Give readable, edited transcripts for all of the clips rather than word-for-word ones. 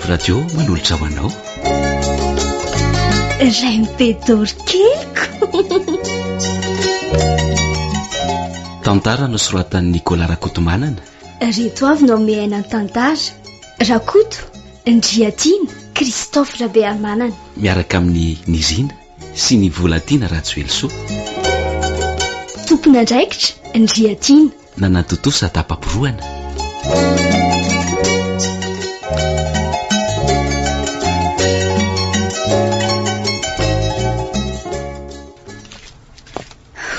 Radio manolotra ho anao. Rainibe keliko. Tantara nosoratan'i Nicolas Rakotomanana. Reto avy no amehaina ny tantara. Rakoto, Ndriatiana, Christophe Rabearimanana. Miaraka amin'ny Nirina sy ny Volatiana Rajoelisoa. Tompon'andraikitra, Ndriatiana. Nanatontosa tapa-porohana.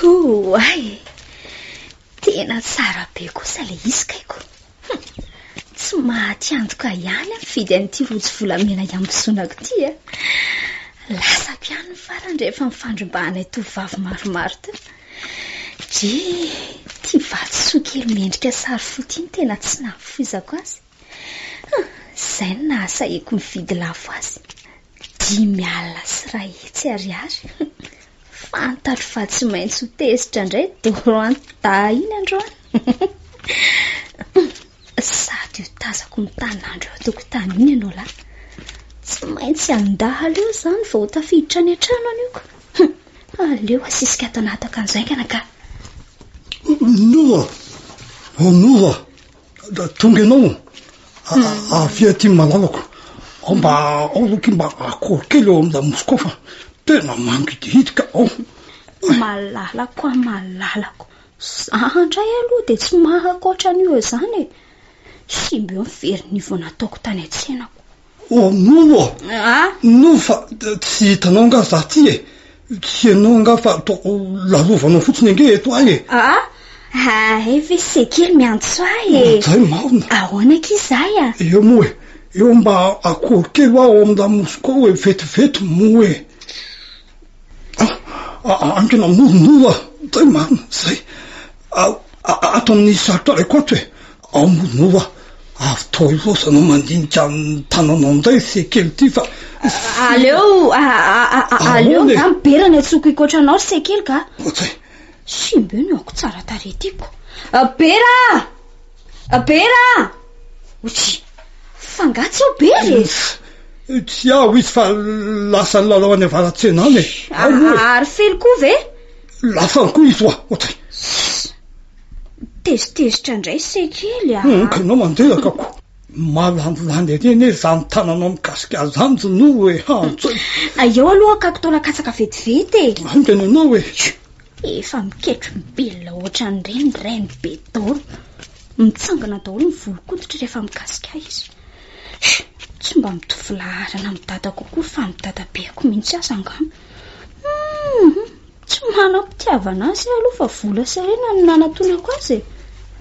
Oay e! Tena tsara be kosa ilay izy kaiko. Hum! Tsy maty antoka ihany aho mividy an'ity rojo volamena iambozonako ity a! Lasako ihany ny farany rehefa nifandrombahanay tovovavy maromaro teo. Dry, ity vatosoa kely miendrika sary fo ity no tena tsy nahafoizako azy. Hum! Izay no nahasahiako nividy lafo azy. 501 ariary. Fantatro fa tsy maintsy ho tezitra indray Doro an-dahy iny androany. Sady io tazako mitanandro eo an-tokotany iny ianao lahy. Tsy maintsy handalo eo izany vao ho tafiditra any an-trano anio ko. Aleo asisika ato anaty akanjo haingana ka. Nova! Oh Nova! Tonga ianao? Avia aty malalako. Ao mba ao aloha mba akory kely eo amin'ny lamosiko ao fa tena mangidihidy ka ao. Malalako ah malalako. Za indray aloha dia tsy mahakoatra an'io eo izany e. Simba eo ny vernis vao nataoko tany an-tsenako. Oh Noro a! Noro fa tsy hitanao angaha za ty e! Tsy ianao angaha fa toa lalovanao fotsiny ange eto ahy e! Aa! Hay ve Sekely miantso ahy e! Zay marina! Ahoana akia zay a? Eo moa e! Eo mba akory kely hoa ao amin'ny lamosiko ao e! Vetivety moa e! Ah! Haingana Noro Noro a! Zay marina! Zay! Ato amin'ny sarotra alaiko ato e! Ao moa a! Avy tao Ilôsa no mandinika ny tananao indray ry Sekely ity fa. Aleo, aleo angaha mibera ny antsoiko hikoatra anao ry Sekely ka. Ohatray. Simba eo ny aoko tsara tarehy ity ko. Bera! Bera! Otry! Fa angaha tsy ao Bera e? Tsy ao izy fa lasa nilalao any Avaratsena any e. Ao moa e. Ary Fely koa ve? Lasa any koa izy hoa. Ohatray. Tezitezitra indray se kely a! Hum, ka ianao mandreraka ko. Malanilany ery anie izany tananao mikasika azy izany ry Noro e, hantsoy. Eo aloha akako taolan-katsaka vetivety e. Haingana ianao e. Efa miketrom-belona ohatran'ireny ny rainy be daholo. Mitsangana daholo ny volon-koditra rehefa mikasika ahy izy. Tsy mba mitovy laharana amin'ny dadako akory fa amin'ny dadabeko mihitsy aza angamba. Hum! Tsy manam-pitiavana azy aho aloha fa vola sy harena no nanatonako azy e.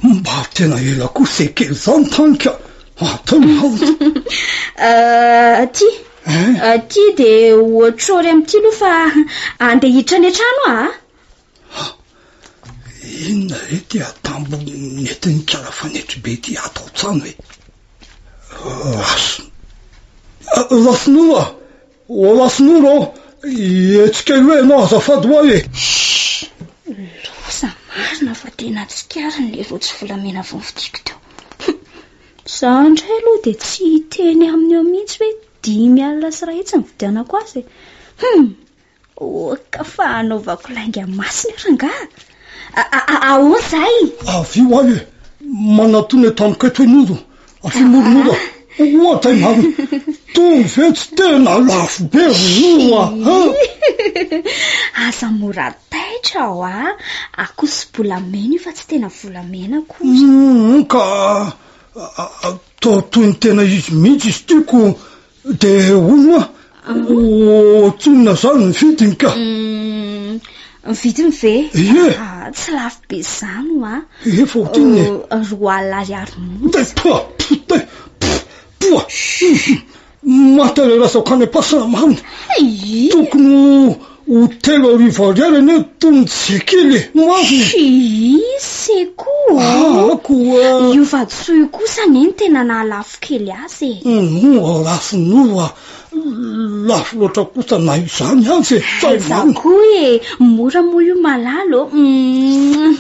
Mba tena ela koa se kely izao ny tany ka atao ny haona. Aty, aty dia ohatrory amin'ity aloha fa andeha hiditra any an-trano aho a. Ha, inona re ity atambo nentin'ny kala fanetry be ity ato an-trano e? Rasonoa, Rasonoa! O Rasinoro ô! Hetsika io ianao azafady hoa e! Shh! Loza marina fa tena tsikariny le rojo volamena vao novidiako teo. Hum! Za indray aloha dia tsy hiteny aminy eo mihitsy hoe 150 nividianako azy e! Hum! Oka fa hanaovako lainga masina io rangaha! Ahoana izay? Avia ho ahy e! Manatona eto amiko eto i Noro. Avia moa ry Noro a! Ohatra i marina. Tony ve tsy tena lafo be ry Noro a! Aza mora taitra hoa! Akoso-bolamena io fa tsy tena volamena akory. Hum, ka toa toy ny tena izy mihitsy izy ity ko. Dia hono hoa, ohatrinona izany ny vidiny ka? Ny vidiny ve? Ie. Ah, tsy lafo be izany hoa. Ie, fa ohatrinona e? 20 ariary monja. Poa, poa, poa. Maty alerasako any am-pasana marina. Tokony ho 3000 ariary anie tony tsy kely e. Marina. Hi, seko. Ah, koa. Io vatosoa io kosa anie no tena nahalafo kely azy e. Moa lafo moa lafo loatra kosa na izany aza e. Tsay Aiza marina. koa e, mora moa io malala ô.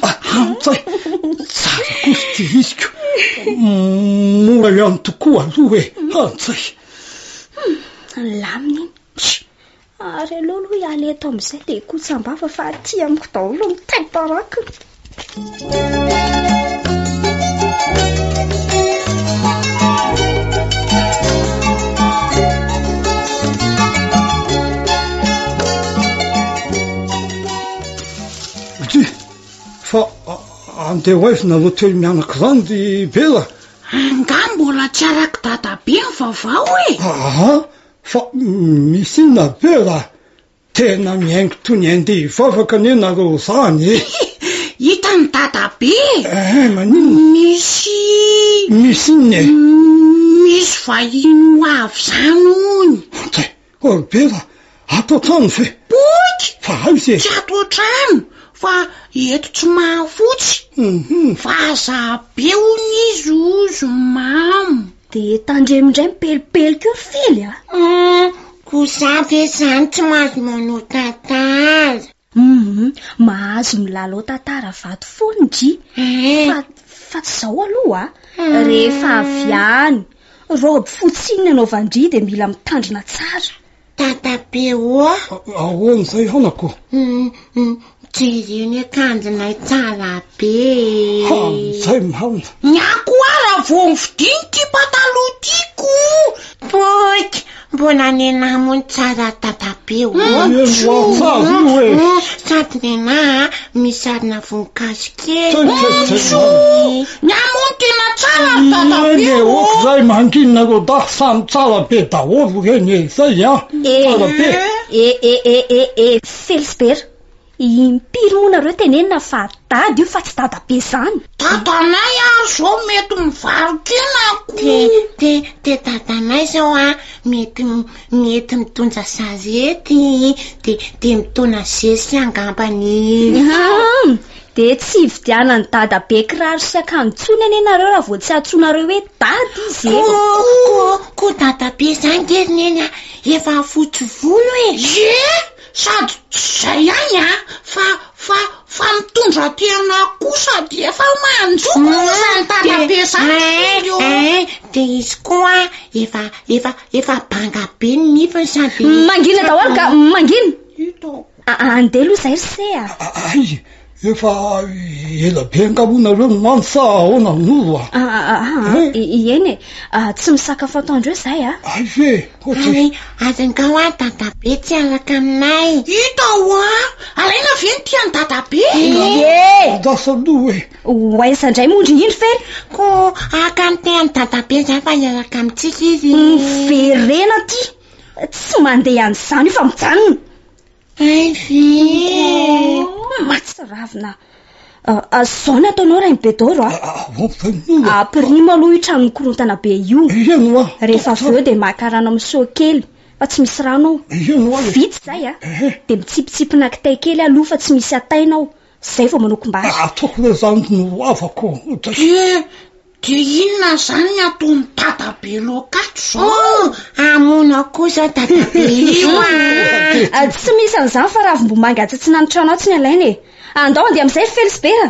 Ah, tsay. Tsara kosa ity izy ko. Mora ihany tokoa aloha e. Ah, tsay. Nilamina iny. Ary aleo aloha hiala eto amin'izay dia hikotsam-bava fa aty amiko daholo ny taim-parakiny. Ty, fa andeha ho aiza nareo telo mianaka izany ry Bela? Angaha mbola tsy arak'i dadabe ny vaovao e? Aa, fa misy inona Bela? Tena mihaingo toy ny handeha hivavaka anie nareo zany e! Hitan'i dadabe e! Eh, maninona? Misy. Misy inona e? Misy vahiny ho avy zany hono. Anjay, oh Bela, ato an-trano ve? Boky! Fa aiza e? Tsy ato an-trano, fa eto tsy mahafotsy. Mhm. Vazaha be hono izy hozy mamo. Dia tandremo indray mipelipelika eo ry Fely a! Hum, ko za ve zany tsy mahazo manao tantara? Hum, mahazo milalao tantara vato foana ndry. Eh. Fa, fa tsy izao aloha a! Rehefa avy any, robe fotsy iny anaovan-dry dia mila mitandrina tsara. Dadabe ô! Ahoana izay anako? Jereo ny akanjonay tsara be e! Ha, izay marina. Ny ahy koa raha vao novidiany ity pataloha ity ko! Poiky! Mbola nenah moa no tsara dadabe ô! Eny ho tsara io e! Sady nenah misy sarina voninkazo kely. Tso! Ny ahy moa no tena tsara ry dadabe Eny e, ô! ok'izay mangina nareo dahy samy tsara be daholo reny e, zay an! Tsara be! E e e e e Felisbert, impiry moa nareo tenenina fa dada io fa tsy dadabe zany? Dadanay ary zao mety mivaro-kena ko! De de de dadanay zao an, mety mety mitondra sarety, de de mitondra zesika angambany. Hum, Dia tsy hividianan'i dadabe kiraro sy akanjo intsony anie nareo raha vao tsy antsoinareo hoe dada izy e! Ko ko ko dadabe zany nge ry neny a, efa fotsy volo e! Ie! Sady tsy izay ihany a, fa fa fa mitondra tena koa sady efa manjoko moa zany dadabe zany ry ô! Ein ein, dia izy koa efa efa efa banga be ny nifiny sady. Mangina daholo ka, mangina! Hitako. Andeha aloha izay ry se a! Hay, efa ela be angaha moa nareo no any sa ahoana Noro a? Aa, eny e, tsy misakafo atoandro eo izahay a! Hay ve? Ohatry. Ary ary angaha hoa dadabe tsy hiaraka aminay? Hita hoa! Alaina ve ny tian'i dadabe? Ie! Andraso aloha e! Ho aiza indray moa ndry iny Fery? Koa haka ny tian'i dadabe izany fa hiaraka amintsika izy. Miverena aty! Tsy mandeha an'izany io fa mijanona. Hay ve e! Mahatsiravina. Izao no ataonao Rainibedoro a. Ahoana? Ampirimo aloha io trano mikorontana be io. Eny hoa. Rehefa avy eo dia maka rano amin'ny seau kely fa tsy misy rano ao. Eny hoa e. Vita izay a. Dia mitsipitsipina kitay kely aloha fa tsy misy hataina ao. Izay vao manokom-bary. Ataoko re izany no havako. Dia Dia inona izany ny ataon'i dadabe loaka ato izao? Oh, hamono akoho izao dadabe io a! Tsy misy an'izany fa ravimbomanga atsy atsinan'ny trano atsy ny alaina e! Andao handeha amin'izay ry Fely sy Bera!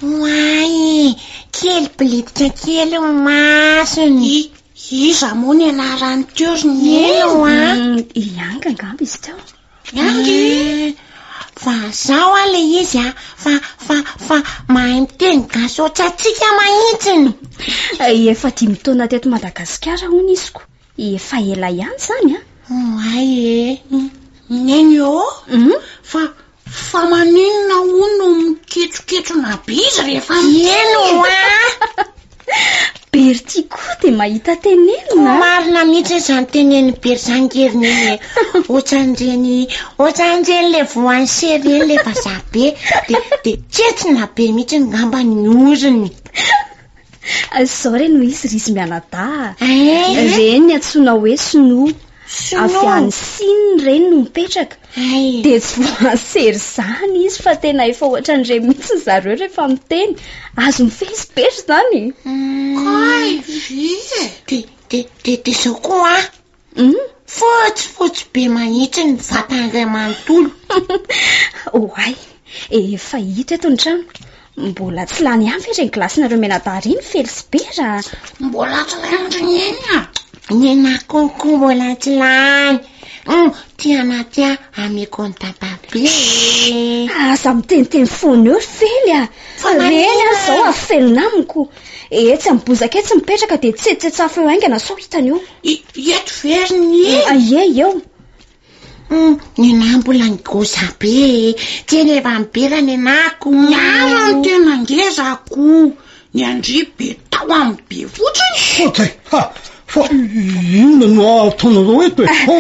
Oay, kely bilititra kely ny masony. I, iza moa ny anarany teo ry Neny? Eny hoa. I Anga angamba izy teo. Anga e? Fa zao a le izy a, fa fa fa mahay miteny gasy ohatrantsika mahitsiny. Efa dimy taona teto Madagasikara hono izy ko. Efa ela ihany izany an. Oay e. Neny ô, fa Fa maninona hono no miketroketrona be izy rehefa miteny? Eny hoa! Bertie koa dia mahita tenenina. Koa marina mihitsy izany tenenin'i Bery izany nge ry Neny e. Ohatran'ireny, ohatran'ireny le voan'ny sery ireny le vazaha be, dia dia tsentsina be mihitsy ngamba ny orony. Izao re no izy ry izy mianadahy a. Eh? Ireny ny antsoina hoe sinoa. Sinoa? Avy any Sina ireny no mipetraka. Hay. Dia tsy voasery izany izy fa tena efa ohatran'ireny mihitsy zareo rehefa miteny. Azon'i Fezy be ry izany. Kay ve e! Dia. De de de zao koa an! Fotsifotsy be mahitsy ny vatany iray manontolo. Oay, efa hita eto ny trano. Mbola tsy lany ihany ve ireny glace-nareo mianadahy ireny Fely sy Bera? Mbola tsy lany ry Neny a! Nena kokoa mbola tsy lany. Hum, tiana tia ameko ny dadabe e. Aza miteniteny foana eo ry Fely a! Fa Reny maninona? aza izao afelina amiko. Etsy amin'ny bozaka etsy mipetraka dia tsetsetsafo eo haingana sao hitany eo. Eto ve ry Neny? Ie, eo. Hum, nenah mbola ngoza be e. Tena efa mibera nenah ko. Ny ahy no tena ngeza ko. Ny an-dry be tao amin'ny be fotsiny. Fotsy e! Ha! Fa inona no ataonareo eto e? Ho!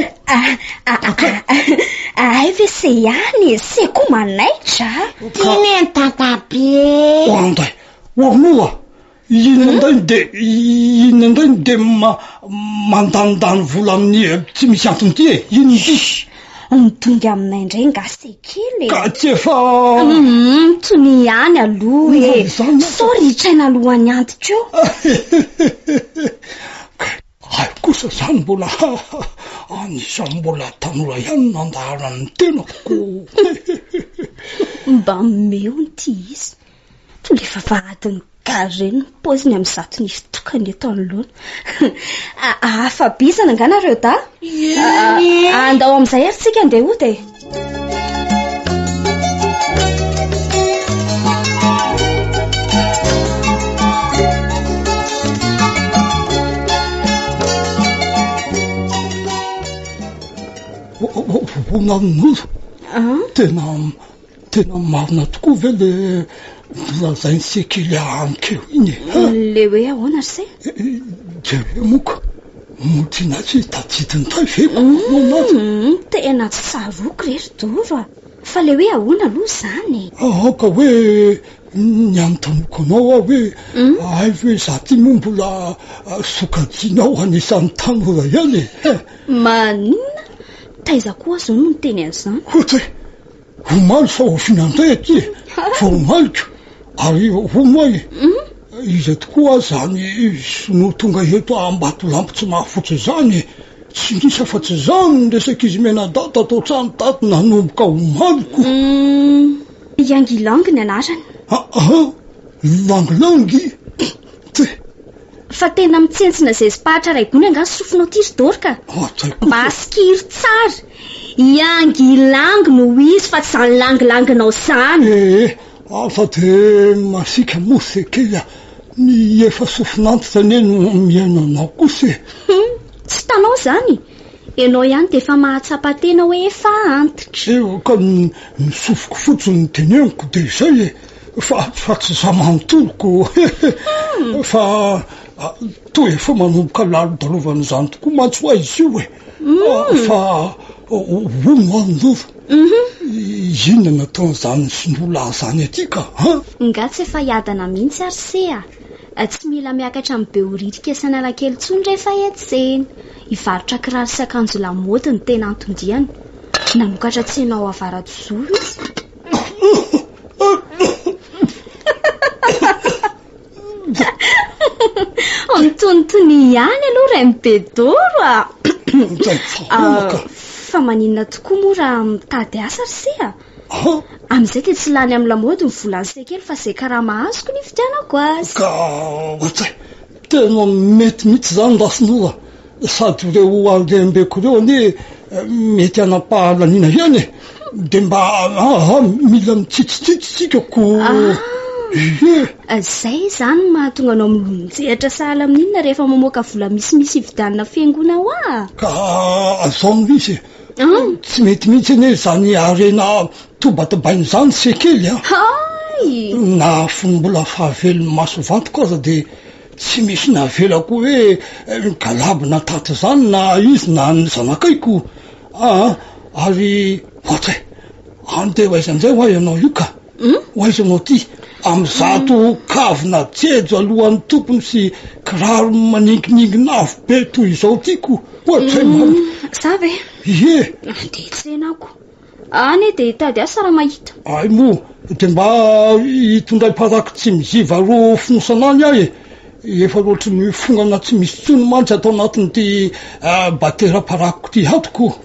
Hay ve se ihany e, se koa manaitra a! Ty ne ny dadabe. Oanday! Ornoa! Inona indray no dia inona indray no dia mandanindany vola amin'ny tsy misy antony ity e? Inona ity? Midongy aminay indray nga se kely e. Ka tsy efa. Hum, tonia ihany aloha e. Sao ritraina alohan'ny antitra eo. Hay kosa izany mbola anisan'ny mbola tanora ihany no nandaharan'ny tenako ko. Mba omeo ny ity izy. Tonga efa vavahadin'ny gare ireny ny paoziny amin'izato nify tokana eto anoloana. Afa-bizana angaha nareo dahy? Eny e! Andao amin'izay ary tsika andeha hody e! Vonanoro, tena Tena marina tokoa ve le nolazain'i Sekely ankeo iny e? Le hoe ahoana ry se? Jereo moa ko, moa tsy tadidiny indray ve ko moa Hum, tena tsy tsaroako re ry Doro a! Fa le hoe ahoana aloha izany e? Aoka hoe ny anontaniako anao aho hoe hay ve izaho ity moa mbola sokajianao anisan'ny tanora ihany e? Maninona? Taiza koa aho izao no niteny an'izany? Hotra e! Omaly fa oviana indray aty e? Vao omaly ko! Ary hono hoa e! Iza tokoa aza izany sinoa tonga eto Ambatolampy tsy mahafotsy izany e? Tsy nisy afa-tsy izany ny resak'izy mianadahy tato an-trano tato nanomboka omaly ko! Yangilang ny anarany. Aa! Langilangy? Tse! Fa tena mitsentsina zezi-pahatra iray gony angaha ny sofinao ity ry Dorka? Mba asikiro tsara! Iangilangy no izy fa tsy izany langilanginao izany! Ee, aza dia masiaka moa se kely a! Ny efa sofin'antitra anie no mihaino anao kosa e! Hum, tsy hitanao izany? Ianao ihany dia efa mahatsapa tena hoe efa antitra. Eo ka ny sofiko fotsiny no teneniko dia izay e! Fa fa tsy za manontolo ko fa toa efa manomboka lalodalovan'izany tokoa mantsy hoa izy io e. Fa hono hoa Noro, inona no ataon'izany sinoa lahy izany aty ka an? Nga tsy efa hiadana mihitsy ary se a! Tsy mila miakatra amin'ny Behoririka sy Analakely intsony rehefa etsy. Hivarotra kiraro sy akanjo lamaody no tena anton-diany. Nanokatra tsena ao Avaradozoro izy. Mitonitony ihany aloha Rainibedoro a! Fa maninona tokoa moa raha mitady asa ry se a? Amin'izay dia tsy lany amin'ny lamaody ny volan'ny sekely fa izay karama azoko no ividianako azy. Ka ohatray, tena mety mihitsy izany Rasinoro a! Sady ireo harembeko ireo anie mety hanam-pahalaniana ihany e! Dia mba aa mila mitsitsitsitsy isika ko ie! Izay izany no mahatonga anao milonjehatra sahala amin'inona rehefa mamoaka vola misimisy hividianana fihaingoana ho ahy? Ka izao no izy e! Tsy mety mihitsy anie izany harena tobatobaina izany sekely a! Hay! Na fony mbola fahavelon'ny maso vantoko aza dia Tsy misy navelako hoe migalabona tato izany na izy na ny zanakaiko aa ary ohatra e! Andeha ho aiza indray hoa ianao io ka? Ho aiza ianao ity? Amin'izato kavina jejo alohan'ny tompony sy kiraro maninginingina avo be toy izao ity ko! Ohatra e marina! Za ve? Ie! Andeha hiantsena aho ko! Any dia hitady asa raha mahita. Hay moa dia mba hitondray paraky tsy miziva roa fonosana any aho e! Efa loatry ny fongana tsy misy intsony mantsy ato anatin'ity batera parako ity ato ko.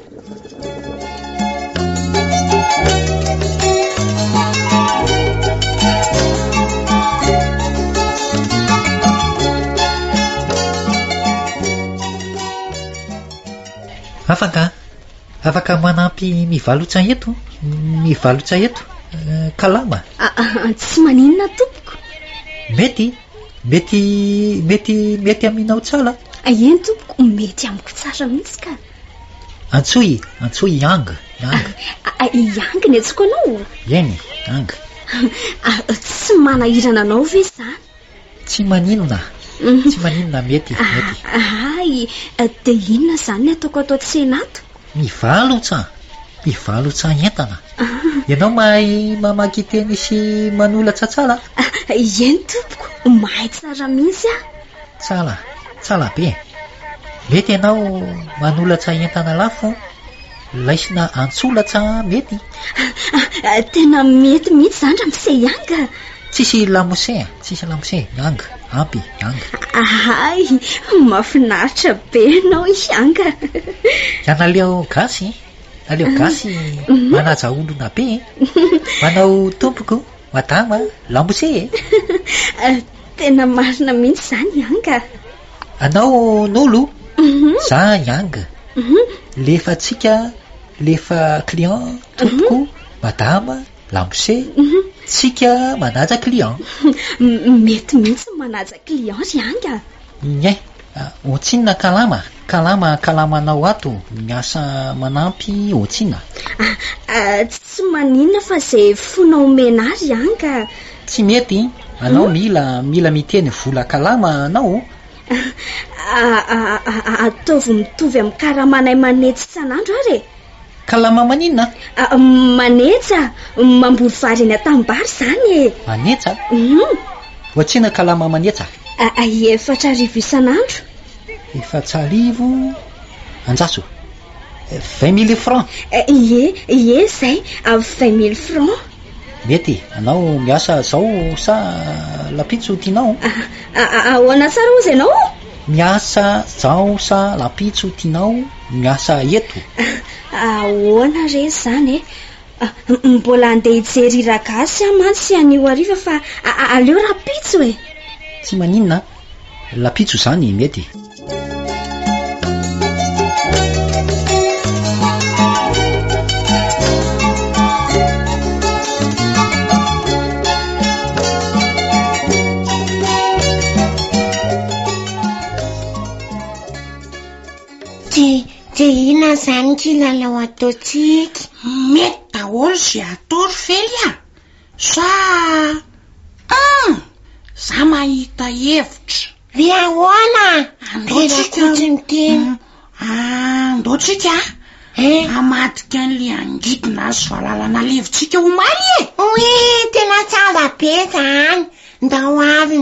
Afaka afaka manampy mivalotsa eto mivalotsa eto kalama. Tsy maninona tompoko. Mety mety mety mety aminao tsara. Eny tompoko mety amiko tsara mihitsy ka. Antsoy antsoy Yang Yang. Yang ny antsoko anao? Eny Yang. Tsy manahirana anao ve izany? Tsy maninona, tsy maninona mety mety. Hay, dia inona izany ny ataoko ato an-tsena ato? Mivalotsa, mivalotsa entana. Ianao mahay mamaky teny sy manolatsa tsara? Eny tompoko, mahay tsara mihitsy aho. Tsara, tsara be. Mety ianao manolatsa entana lafo, laisina antsolatsa mety. Tena mety mihitsy izany ramose Yang a. Tsisy lamose a, tsisy lamose, Yang, ampy, Yang. Hay, mahafinaritra be ianao Yang a. Ianareo gasy, nareo gasy manaja olona be e. Manao tompoko, madama, lamose e. Tena marina mihitsy izany Yang a. Anao Nolo, za Yang. Lefa tsika, lefa client, tompoko, madama, lamose, tsika manaja client. Mety mihitsy ny manaja client ry Yang a. Iny e, otsinona kalama, kalama kalamanao ato, miasa manampy otsinona. Tsy maninona fa izay fonao omena ahy ry Yang a. Tsy mety, anao mila mila miteny vola kalama anao. Ataovy mitovy amin'ny karamanay manetsy isan'andro ary e. Kalama maninona? Manetsa, mamboly vary eny an-tanimbary izany e. Manetsa? Ohatr'inona kalama manetsa? 4000 isan'andro. 4000, anjaso. 20 000 francs. Ie, ie izay, 20 000 francs. Mety, anao miasa zao sa lapitso tianao? Ahoana tsara hozy ianao? Miasa zao sa lapitso tianao miasa eto? Ahoana re izany e? Mbola handeha hijery hira gasy aho mantsy anio hariva fa aleo rapitso e. Tsy maninona, lapitso izany mety. Dia, dia inona izany kilalao ataontsika? Mety daholo izay atao ry Fely a! Sa hum! Za mahita hevitra. Ry ahoana? Andao tsika. Ry rakoto miteny. Andao tsika Eh? hamadika an'ilay angidina azo valala nalevintsika omaly e! Oe, tena tsara be zany. Ndao ary.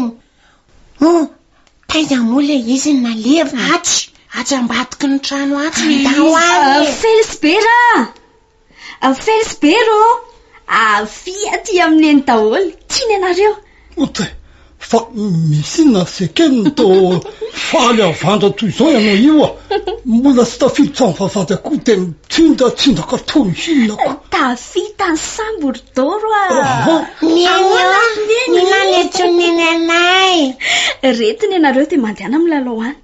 Oh, taiza moa ilay izy no nalevina? Atsy, atsy ambadiky ny trano atsy ilay Andao izy. ary e. Felisibera! Felisibera ô! Avia aty amin'i Neny daholo, tiany ianareo. Ote, fa misy inona sekeny no toa faly havandra toy izao ianao io a? Mbola tsy tafiditra amin'ny vavahady akory dia mitsindatsinjaka toy inona ko. Tafita ny sambo ry Doro a! Aha. Neny ô, inona no antsoin'i Neny anay? Retiny ianareo dia mandehana milalao any.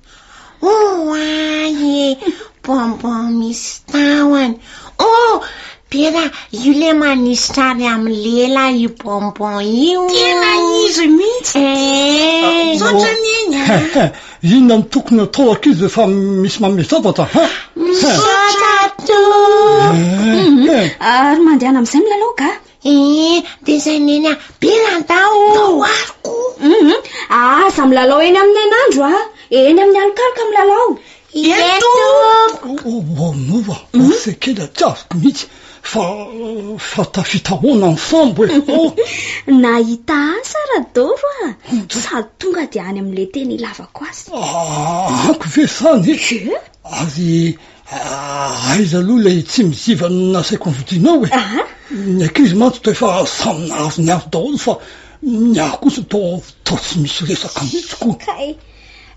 Oay e! Bonbon misy tahony. Oh! Bera, io le manisy sary amin'ny lela io bonbon io. Tena izy mihitsy. Eh. Misaotra Neny a. Inona no tokony atao ankizy rehefa misy manome zavatra? Ha? Misaotra tompoko. Eh, eh. Ary mandehana amin'izay milalao ka. Eh, dia izay Neny a. Bera andao. Ndao ary ko. Mhm. Aza milalao eny amin'ny hainandro a. Eny amin'ny alokaloka milalao. Eto. Oh, Nova, sekely tsy azoko mihitsy fa fa tafita ahoana ny sambo e? Oh. Nahita asa Radoro a. Sady tonga dia any amin'ilay teny ilavako azy. Ah, ako ve izany e? Ie. Ary aiza aloha ilay tsy miziva nasaiko novidianao e? Aha. Ny ankizy mantsy toa efa samy nahazo ny azy daholo fa. Ny ahy kosa toa toa tsy misy resaka mihitsy ko. Kay,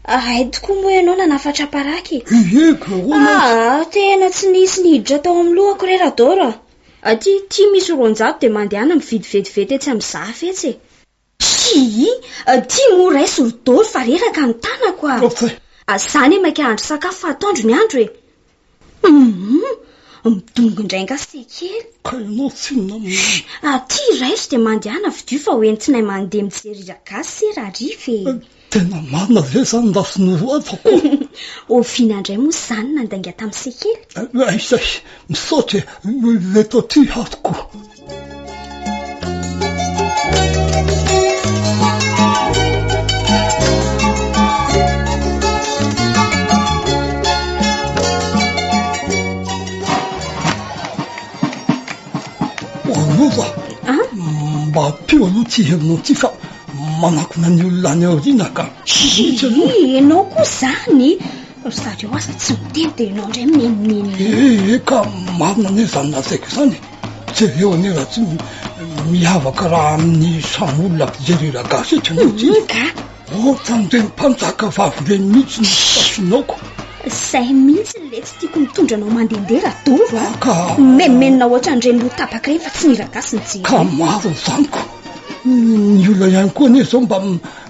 hay tokoa moa ianao nanafatra paraky e. Ie ka ahoana? Ah, tena tsy nisy niditra tao amin'ny lohako re Radoro a. Aty, ty misy 200 dia mandehana mividy vetivety etsy amin'ny zafy etsy e. Tsia, ty moa raiso ry Doro fa reraka ny tanako a. Za anie maika hahandro sakafo fa atoandro ny andro e. Hum, midongy indray nga se kely. Ka ianao tsinona no. Aty raiso dia mandehana vidio fa hoentinay mandeha mijery hira gasy se rahariva e. Tena marina ve izany Rasinoro a fa ko. Oviana indray moa izany nandainga tamin'i Sekely? Aiza e, misaotra e, ireto aty ato ko. Rova, mba ampio aloha ity herinao ity fa manakona ny olona any aoriana ka. Mihitsy aloha. Ianao koa izany. Ry zareo aza tsy miteny dia ianao indray mimenomenona. Ee ka marina anie izany lazaiko izany e. Jereo anie raha tsy miavaka raha amin'ny samy olona mpijery hira gasy eto ianao ity. Ka. Ohatran'ireny mpanjaka vavy ireny mihitsy ny fitafinao. Izay mihitsy ilay tsy tiako mitondra anao mandehandeha Radoro a. Ka. Mimenomenona ohatran'ireny loha tapaka ireny fa tsy ny hira gasy no jerena. Ka marina izany ko. Ny olona ihany koa anie izao mba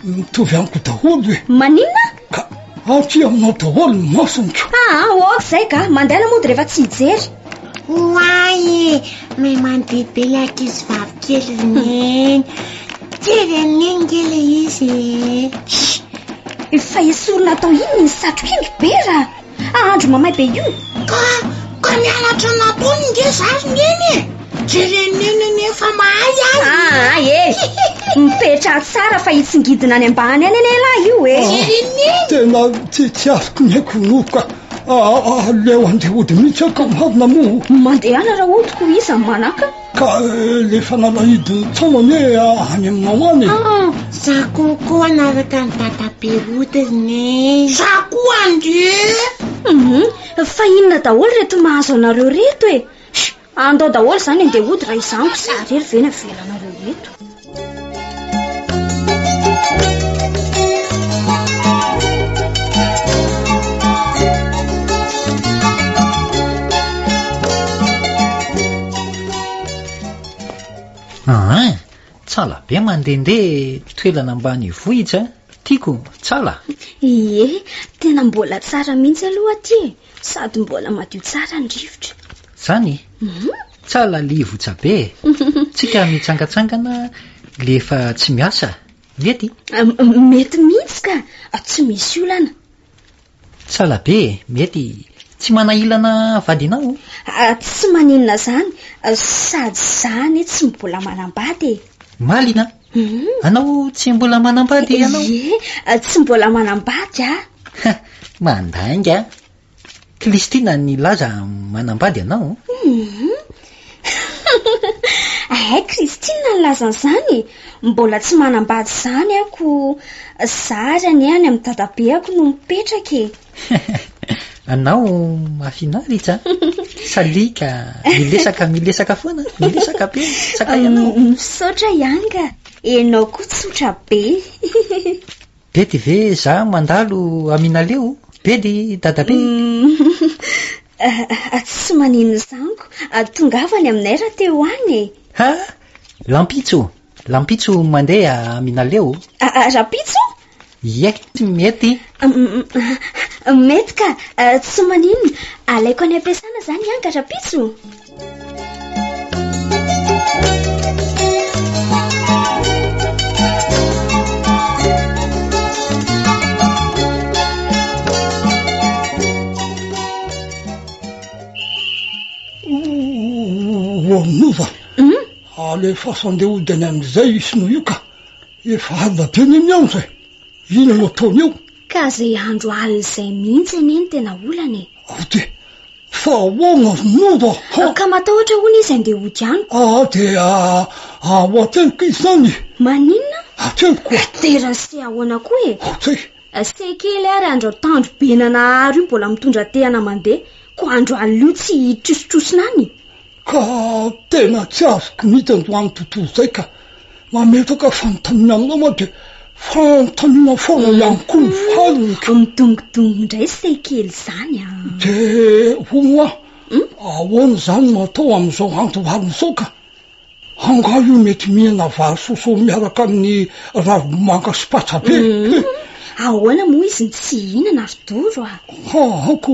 mitovy amiko daholo e. Maninona? Ka aty aminao daholo ny masony ko. Aa, ok izay ka. Mandehana mody rehefa tsy hijery. Oay e! Mahay mandihy be ilay ankizivavy kely ry Neny. Jereo an'i Neny nge ilay izy e. Chut! Fa esorina atao inona iny satroka iny ry Bera a? Ahandro mamay be io. Ka, ka nianatra nataony nge za ry Neny e! Jeren'i Neny anie fa mahay aho. Aa e! Mipetraha tsara fa hitsingidina any ambany any anie lahy io e! Jeren'i Neny. Tena tsy tsy azoko ny aiko noho ka aleo handeha hody mihitsy aho ka marina moa. Mandehana raha hody ko iza no manakana? Ka le fanalahidin'ny trano anie any aminao any e. Za koa hanaraka an'i dadabe hody ry Neny. Za koa andeha. Hum, fa inona daholo ireto mahazo anareo ireto e? Andao daholo izany andeha hody raha izany ko za irery ve no avelanareo eto. Aa, tsala be mandehandeha toerana ambanivohitra, tiako, tsala. Ie, tena mbola tsara mihitsy aloha aty e, sady mbola madio tsara ny rivotra. Zany? Tsala livotsa be e. Tsika mitsangatsangana lefa tsy miasa, mety? Mety mihitsy ka, tsy misy olana. Tsala be e, mety. Tsy manahilana vadinao? Tsy maninona zany, sady za anie tsy mbola manambady e. Malina? Anao tsy mbola manambady ianao? Ie, tsy mbola manambady aho. Mandainga. Christine nilaza manambady anao? Hay Christine nilaza an'izany e! Mbola tsy manambady izany aho ko za ary anie any amin'ny dadabeako no mipetraka e! Anao mahafinaritra a! Saliaka, milesaka milesaka foana, milesaka be, sakay anao. Misaotra ihany ka! Ianao koa tsotra be. Bedy ve za mandalo aminaleo? Bedy dadabe? Tsy maninona izany ko, tongava any aminay raha te ho any e. Ha! Lampitso, lampitso mandeha aminaleo. Rapitso? Ie, mety. Mety ka, tsy maninona, alaiko any am-piasana izany ihany ka rapitso. Oanova, alefaso andeha hody any amin'izay i Sinoa io ka. Efa alina be anie ny andro e. Inona no ataony eo? Ka izay andro alina izay mihitsy anie no tena olana e. Ao dia Fa ahoana ry Noro a? Ka matahotra hono izy handeha hody amiko. Ah dia ao ateriko izy izany e. Maninona? Ateriko. Ateriny sy ahoana koa e? Aty. Se kely ary andro atoandro be nanahary io mbola mitondra tehana mandeha, koa andro alina io tsy hitrosotrosona any. Ka tena tsy azoko mihitsy androany tontolo izay ka. Mametraka fanontaniana aminao aho dia fanontaniana foana ihany koa ny valiny ka. Midongidongy indray se kely izany an. Dia hono hoa, ahoana izany no atao amin'izao andro alina izao ka? Angaha io mety mihinana vary sosoa miaraka amin'ny ravimanga sy patsa be? Ahoana moa izy no tsy hihinana ry Doro a? Ha, ko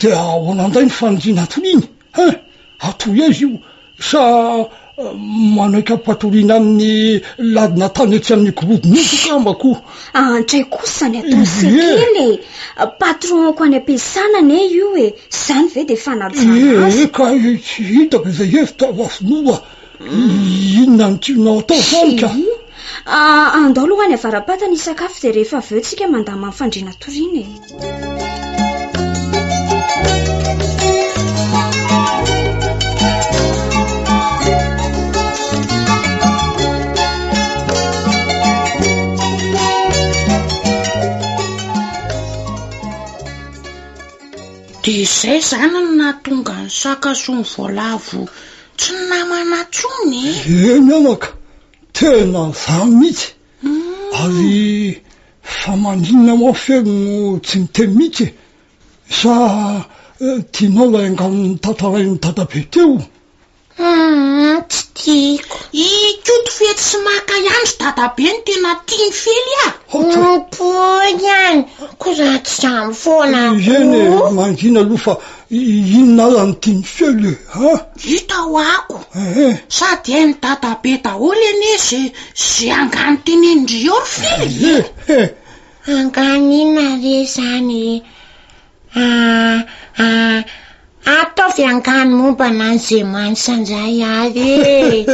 dia ahoana indray ny faniriana atoriany? Hein? Atory aiza io? Sa manaiky ampatoriana amin'ny ladina tany etsy amin'ny gorodon'omby angamba ko? Antray kosa ny ataon'i Sekely e! Patron-ko any am-piasana anie io e! Izany ve dia fanajana azy? Ee ka tsy hitako izay hevitra Rasonoa a! Inona no tianao atao izany ka? Tsia! Andao aloha any avara-patana hisakafo dia rehefa avy eo tsika mandamina ny fandriana toriana e! Dia izay izany no nahatonga ny saka sy ny voalavo tsy namana intsony e! Eny anaka, tena izany mihitsy. Ary fa maninona moa Feno no tsy miteny mihitsy e? Sa tianao ilay angano notantarain'i dadabe teo? Humm tsy tiako. I Koto fetsy sy maka ihany ry dadabe no tena tian'i Fely a! Mipoy ihany, ko raha tsy zany foana ko. Eny e, mangina aloha fa inona ara no tian'i Fely e, a? Hita ho'ako. Sady hain'i dadabe daholo anie ze ze angano tenenin-dry eo ry Fely e! Angano inona re zany e? Ah, ah, ataovy angano momba an'Andriamanitra indray ary e!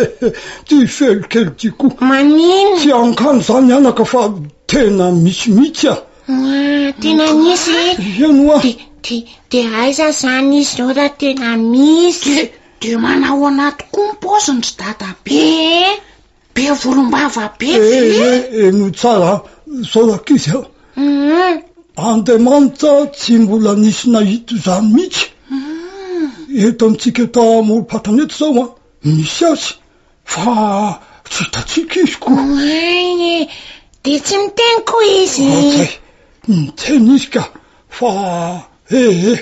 Ty felo kely ty koa. Maninona? Tsy angano izany anaka fa tena misy mihitsy ah. Ah, tena misy e? Eny hoa. De, de, de aiza izany izy izao raha tena misy? De, de manahoana tokoa ny paoziny ry dadabe? E? Be volombava be ve? Eh, henoy tsara an, zao rankizy an. Andriamanitra tsy mbola nisy nahita izany mihitsy. Eto amintsika eto amorom-patana eto izao an, misy azy fa tsy hitantsika izy ko. Oay e, dia tsy miteny koa izy. Ohatray, miteny izy ka. Fa eh eh,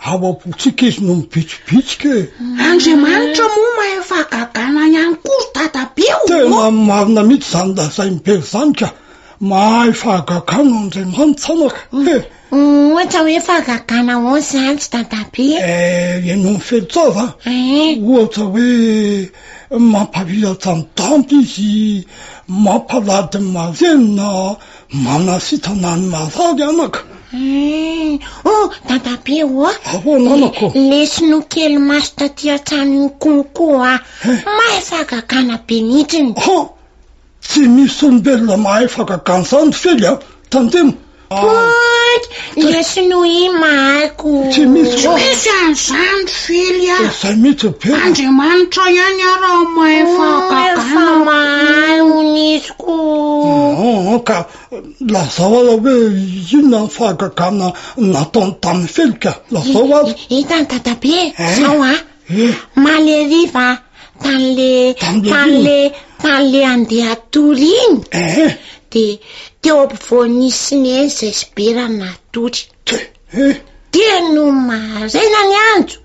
ao am-pontsika izy no mibitsibitsika e. Andriamanitra moa mahay fahagagana ihany koa ry dadabe ô! Tena marina mihitsy izany lazain'i Belo izany ka! Mahay fahagagana Andriamanitra anaka e! Ohatra hoe fahagagana ahoana izany ry dadabe? Eh, ianao mifehy tsara an! Ohatra hoe mampaviratra ny damba izy, mampalady ny marenina, Manasitana ny marary anaka. Hum, oh, dadabe ô. Ahoana anako? Le sinoa kely maso taty an-trano iny konko a. Mahay fahagagana be mihitsiny. Ha! Tsy misy olombelona mahay fahagagana izany ry Fely a. Tandremo. Pointy! Le sinoa iny mahay ko. Tsy misy Tsy misy an'izany ry Fely a. Izay mihitsy be. Andriamanitra ihany ara mahay fahagagana. Efa mahay hono izy ko. Aa ka lazao ara hoe inona ny fahagagana nataony tamin'i Fely ka. Lazao ara. Hitan'i dadabe zao a. Omaly hariva tany le tany le tany le andeha hatory iny. Dia teo ampovoan'ny sy neny izay sibera natory. Dia nony maraina ny andro,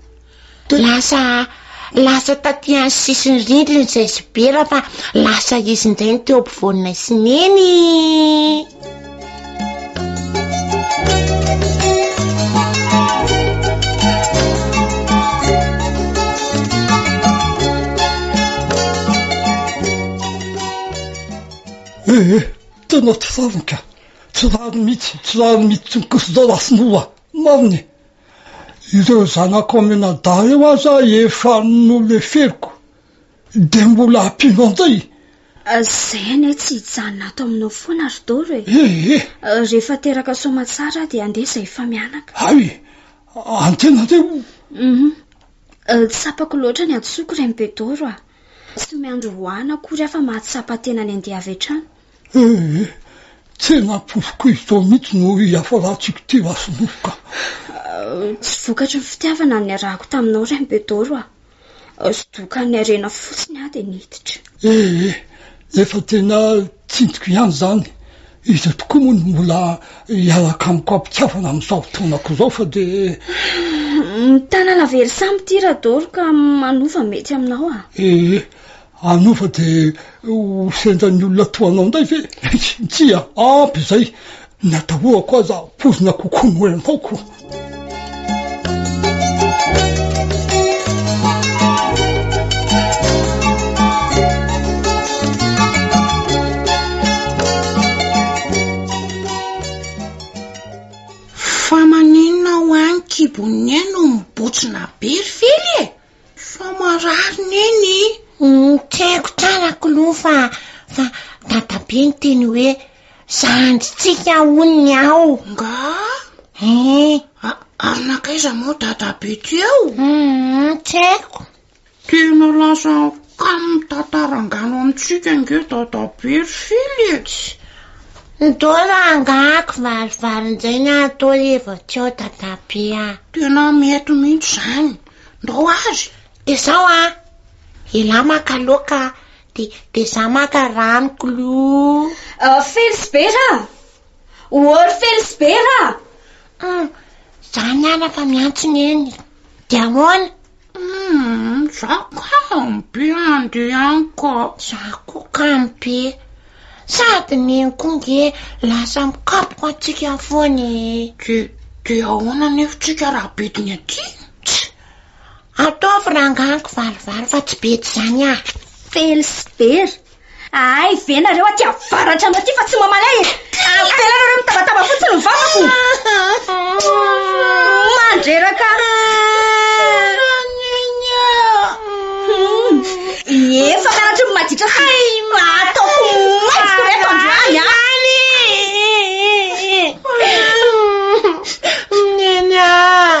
lasa lasa taty amin'ny sisin'ny rindrina izay sibera fa lasa izy indray no teo ampovoanay sy neny. Eh eh, tena tsy rariny ka! Tsy rariny mihitsy, tsy rariny mihitsy tsy kosa izao Rasinoa a! Marina e! Ireo zanako mianadahy ireo aza efa noleferiko, dia mbola ampianao indray? Izay anie tsy hijanona ato aminao foana ry Doro e! Eh eh! Rehefa teraka soamatsara aho dia handeha izahay efa mianaka. Hay! Andeha nareo? Hum. Tsapako loatra ny hadisoako Rainibedoro a! Tsy miandry ho ana akory aho fa mahatsapa tena ny handeha avy hatrany. Eh eh! Tena porofoko izao mihitsy no hiafarantsika ity Rasolofo ka! Tsy vokatry ny fitiavana no niarahako taminao Rainibedoro a! Sodokan'ny harena fotsiny aho dia niditra. Eh eh! Efa tena tsindriko ihany izany. Iza tokoa moa no mbola hiaraka amiko am-pitiavana amin'izao taonako izao fa dia... Ny tanana very sambo ity Radoro ka manova mety aminao ah. Ee, hanova dia ho sendran'ny olona toa anao indray ve? Tsia, ampy izay. Ny atahorako aza poizina kokoa noho ianao ko. Fa maninona hoa ny kibon'i Neny no mibotsina be ry Fely e? Fa marary Neny? Tsy haiko tsara k'lou fa fa dadabe niteny hoe Zandrintsika hono ny ao. Nga? Eh. Ary nankaiza moa dadabe teo? Hum, tsy haiko. Tena lasa kamo mitantara angano amintsika ange dadabe ry Fily e. Ndao rangahy kivalivaly indray ny atao rehefa tsy ao dadabe a. Tena mety mihitsy izany. Ndao ary. Dia izao an, elah maka laoka De de za maka rano klou. Fely sy Bera a! Ory Fely sy Bera a! Hum, za niala fa miantso neny. De ahoana? Hum, za kamo be andeha any ka. Za koa kamo be. Sady neny koa nge lasa mikapoka antsika foana e. De de ahoana anefa tsika raha bediny aty? Tsia! Ataovy rangahy kivalivaly fa tsy bedy izany ah. Fely sy Bera, Hay ve nareo aty avaratra anao aty fa tsy mamaly ahy e! Avela nareo mitabataba fotsiny ny vavako! Mandreraka! Efa mianatry ny maditra sy ataoko maiviko reto androany ah! Neny ah!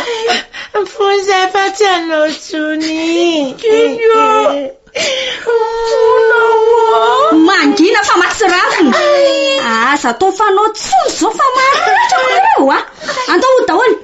Foza fa tsy anao tsony. Mangina fa matsiravina. Aza atao fanao tsony zao fa maratra nareo a. Andao hody daholo.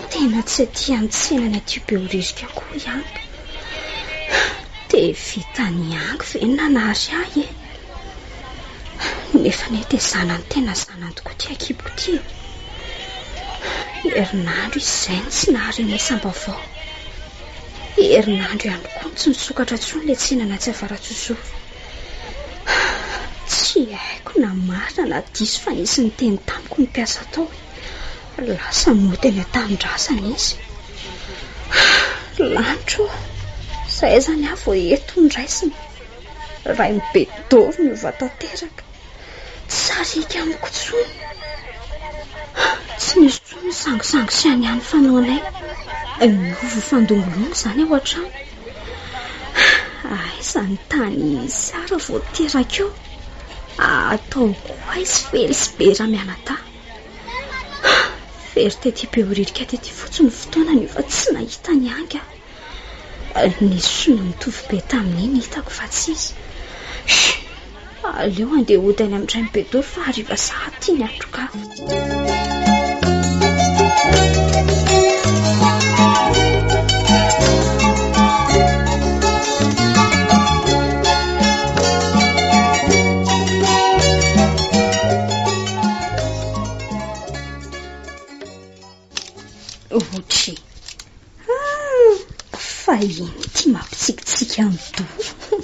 Tena tsy aty an-tsenany aty Behoririka koa i Anka. Dia vitan'i Anka ve ny nanary ahy e? Nefa anie dia zanany tena zanany tokoa ity ankiboko ity e. Herinandro izy izay no tsy naharenesam-baovao. Herinandro ihany koa no tsy nisokatra intsony ilay tsenany atsy Avaratsozoro. Tsy haiko na marina na diso fa nisy niteny tamiko ny mpiasa tao hoe lasa nody any an-tanindrazana izy. Lanitra ô! Izay izany aho vao eto no raisina. Rainibedoro niova tanteraka. Tsy sariaka amiko intsony. Tsy misy intsony ny sangisangy sy hanihany fanaonay. Niova fandongolongo izany ao an-trano. Aiza ny tany Sara vao teraka eo? Ataoko aiza Fely sy Bera mianadahy? Very tety Behoririka tety fotsiny ny fotoana nefa tsy nahita ny Anga. Nisy sinoa mitovy be tamin'iny hitako fa tsy izy. Aleo handeha hody any amin-dRainibedoro fa hariva sahady ity ny andro ka. Otry. Ah, fa ino ity mampitsikitsiky an'i Doro?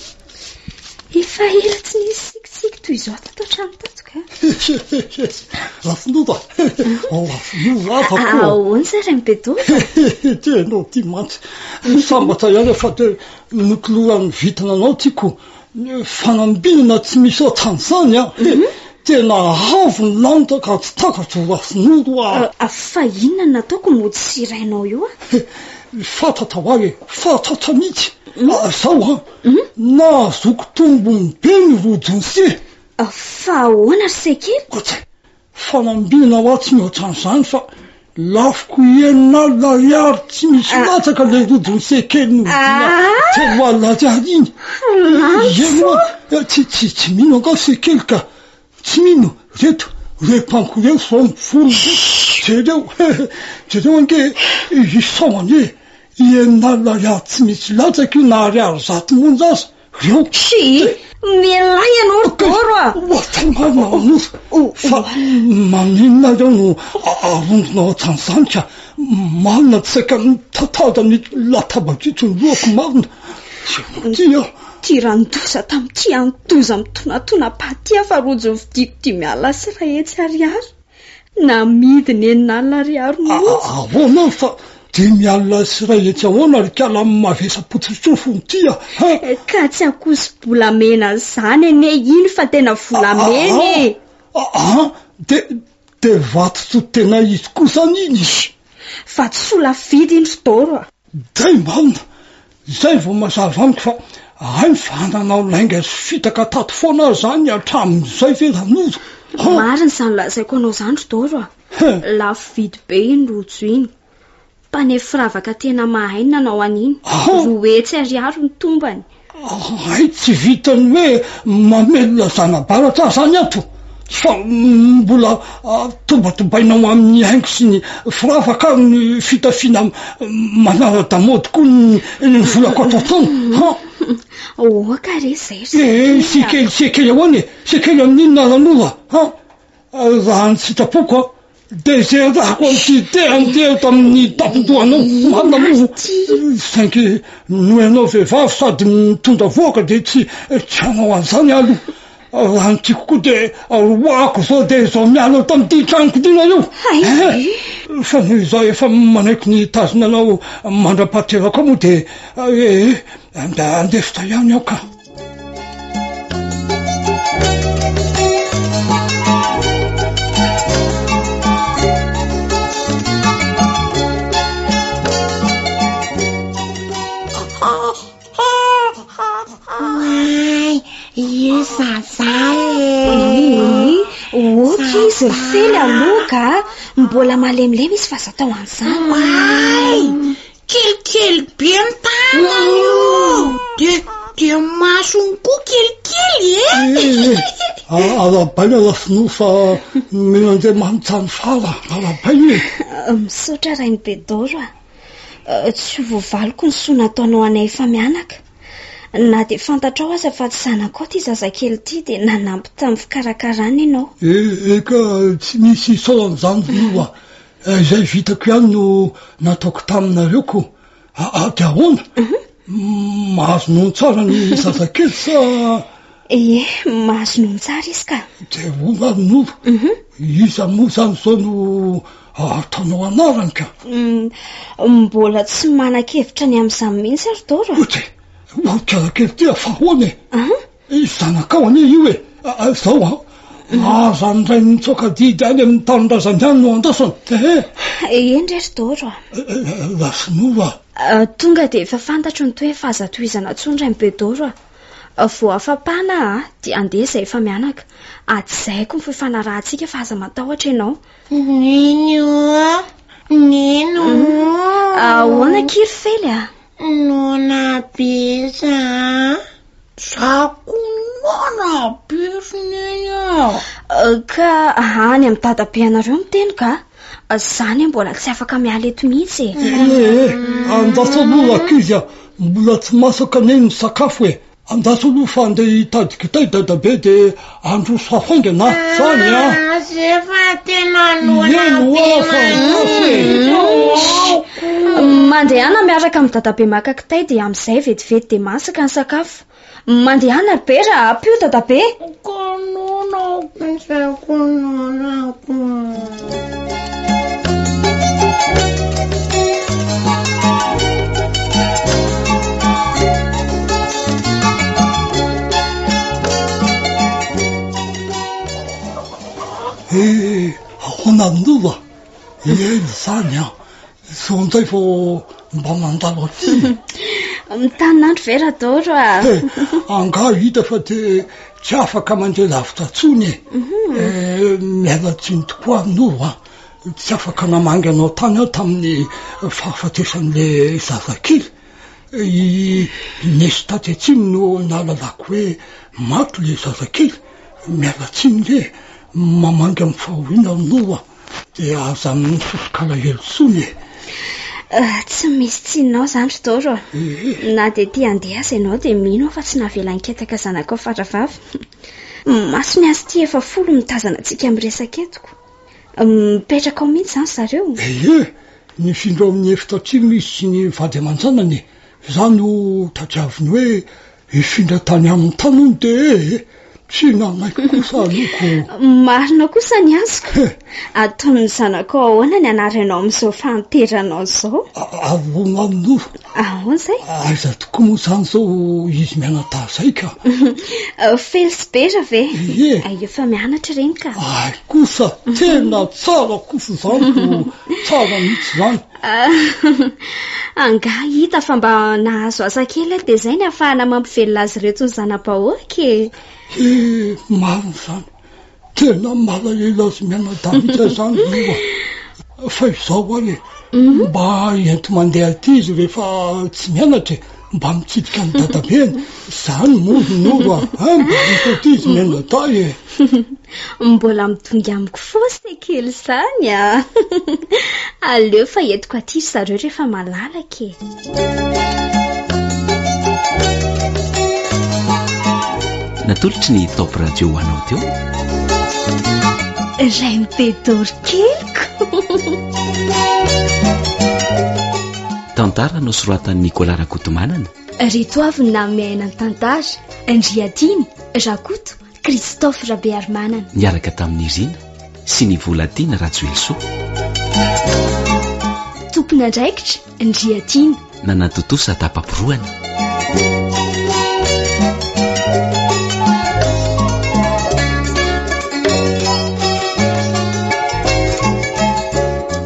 Efa ela tsy nisy tsikitsiky toy izao tato an-trano tato ka. Rafinova, Rafinova fa koa. Ahoana izay Rainibedoro? Ty ianao ty mantsy. Sambatra ihany aho fa dia notoloran'ny vintana anao ty ko. Fanambinana tsy misy ohatran'izany an! Tena avo ny lanitra ka tsy takatro Rafinoro a! Fa inona no nataoko mody sy rainao io a? Fatratra ho ahy e! Fatratra mihitsy! Zao an! Nahazoako tombony be ny rojon'se! Fa ahoana ry Sekely? Ohatray! Fanambinana ho ahy tsy mihoatra an'izany fa. Lafoko 60 ariary tsy misy latsaka ilay rojon'i Sekely novidiana 30 ariary iny. Eny oa, tsy tsy tsy mino angaha Sekely ka. Tsy mino, reto repako ireo zao ny volony reto. Jereo, jereo ange isao anie 60 ariary tsy misy latsaka io na ariary 100 monja aza. Reo. Tsia, mialà ianao ry Doro a! Ohatra marina Ranoro, fa maninona ireo no arondronao hatramin'izany ka? Marina tsy saika mitantara an'ito latabatra ito ny lohako marina. Ty aho. Ty ranon-doza tamin'ity antoza mitonatona-paty ity aho fa rojo novidiako 150 ariary. Namidiny 60 ariary monja. Ahoana fa 150 ahoana ry kala mavesa-potsitsofiny ity a? Ha? Ka tsy ankoso-bolamena izany anie iny fa tena volamena e! Aa, de de vatosoa tena izy koa izany iny? Vatosoa lafo vidy iny ry Doro a! Zay marina! Izay vao mazava amiko fa hay ny fananao lainga sy fitaka tato foana aho zany hatramin'izay ve Ranoro ha? Marina izany lazaiko anao izany ry Doro a! Lafo vidy be iny rojo iny. Mpanefy firavaka tena mahay ny nanao an'iny. 200 ariary ny tombany. Hay tsy vitan'ny hoe mamelona zana-baratra aho zany ato fa mbola tombatobainao amin'ny haingo sy ny firavaka ary ny fitafiana manara-damaody koa ny volako ato an-trano ha! Oka re izay ry Eh, Sekely sekely sekely ahoana e? Sekely amin'inona Ranoro ha? Raha ny sitrapoko an, dia izay rako amin'ity tehany ity eto amin'ny tampon-dohanao. Marina moa, saingy noho ianao vehivavy sady mitondra vohoka dia tsy tsy hanao an'izany aho aloha. Raha ny tiako koa dia roahako izao dia izao miala eto amin'ity tranoko ity nareo. Eh, fa noho izaho efa manaiky ny hitazona anao mandra-pahateraka ao moa dia eh, andefitra ihany aho ka. Oay, io zaza e. Ok izy ry Fely aloha ka. Mbola malemilemy izy fa aza atao an'izany. Oay, Kelikely be ny tanany io. Dia dia ny masony koa kelikely e. Eh, eh, arahabaina Rasonoa fa nomen'Andriamanitra ny fara, arahabaina e. Misaotra Rainibedoro a. Tsy ho voavaliko ny soa nataonao anay efa mianaka. Na dia fantatrao aza fa tsy zanakao ity zazakely ity dia nanampy tamin'ny fikarakarana ianao. Eh, eka, tsy misy isaorana izany ry Noa. Izay vitako ihany no nataoko taminareo ko. Dia ahoana? Mahazo nono tsara ny zazakely sa? Ie, mahazo nono tsara izy ka. Dia ahoana ary Noro? Iza moa izany izao no ataonao anarany ka? Mbola tsy manan-kevitra ny amin'izany mihitsy aho ry Doro a. Otra e! Otra kely ity fa ahoana e? Zanakao anie io e! Zao an! Aza ny rainy mitsoaka didy any amin'ny tanindrazany any no andrasana ehe! Eny re ry Doro a! Rasinoa a! Tonga dia efa fantatro ny toe fa aza tohizana intsony Rainibedoro a! Vao afa-pana aho dia handeha izay efa mianaka. Hajaiko ny fifanarahantsika fa aza matahotra ianao. Neny ô! Neny ô! Ahoana akia ry Fely a? Noana be za. Za koa noana be ry Neny a! Ka any amin'ny dadabe anareo miteny ka. Za anie mbola tsy afaka miala eto mihitsy e. Ee, andraso aloha rankizy a, mbola tsy masaka anie ny sakafo e. Andraso aloha fa andeha hitady kitay dadabe dia handroso hafaingana a! Zany a! Ah, zay fa tena noana Eny be hoa fa andraso e! mihitsy. Mandehana miaraka amin'i dadabe maka kitay dia amin'izay vetivety dia masaka ny sakafo. Mandehana ry Bera a! Ampio dadabe! Ka noana aho. Zay koa noana koa. Eh, ahoana ry Noro a? Ela izany an! Izao indray vao mba mandalo aty e! Mitanin'andro ve Radoro a? Eh, angaha hita fa dia tsy afaka mandeha lavitra intsony e! Eh, miala tsiny tokoa ry Noro a! Tsy afaka namangy anao tany aho tamin'ny fahafatesan'ilay zazakely. I Nesy tatsy atsimo no nahalalako hoe maty ilay zazakely. Miala tsiny re, mamangy amin'ny fahoriana ry Noro a! Dia aza misoso-kalahelo intsony e! Tsy misy tsininao izany ry Doro a! Na dia te handeha aza ianao dia mino aho fa tsy navelan'i Ketaka zanakao faravavy. Masony azy ity efa folo mitazana antsika miresaka eto ko. Mipetraka ao mihitsy izany zareo? Ie, nifindra ao amin'ny efitra atsimo izy sy ny vady aman-janany e. Izaho no tadiaviny hoe hifindra tany aminy tany hono dia ee, tsy nanaiky kosa aloha ko. Marina kosa ny azoko. Ataon'ny zanakao ahoana ny anaranao amin'izao fahanteranao izao? Ahoana no? Ahoana izay? Aiza tokoa moa izany izao izy mianadahy izay ka? Fely sy Bera ve? Ie. Efa mianatra ireny ka. Ay kosa, tena tsara kosa izany ko, tsara mihitsy izany. Angaha hita fa mba nahazo asa kely aho dia izay ny ahafahana mampivelona azy ireto ny zana-bahoaka e. He, marina izany. Tena malahelo azy mianadahy mihitsy aho izany ry Noro a. Fa izao ary e, mba ento mandeha aty izy rehefa tsy mianatra e, mba mitsidika an'i dadabeny. Izany moa ry Noro a, hein, mba ento aty izy mianadahy e. Mbola midongy amiko fosa e kely izany a. Aleo fa entiko aty ry zareo rehefa malalaka e. Natolotry ny Top Radio ho anao teo. Rain'i keliko. Tantara nosoratan'i Nicolas Rakotomanana. Reto avy ny nanome aina ny tantara, Andriatiana, Rakoto, Christophe Rabearimanana. Niaraka tamin'i Rina sy ny Volatiana Rajoelisoa. Tompon'andraikitra, Ndriatiana. Nanatontosa tapa-porohana.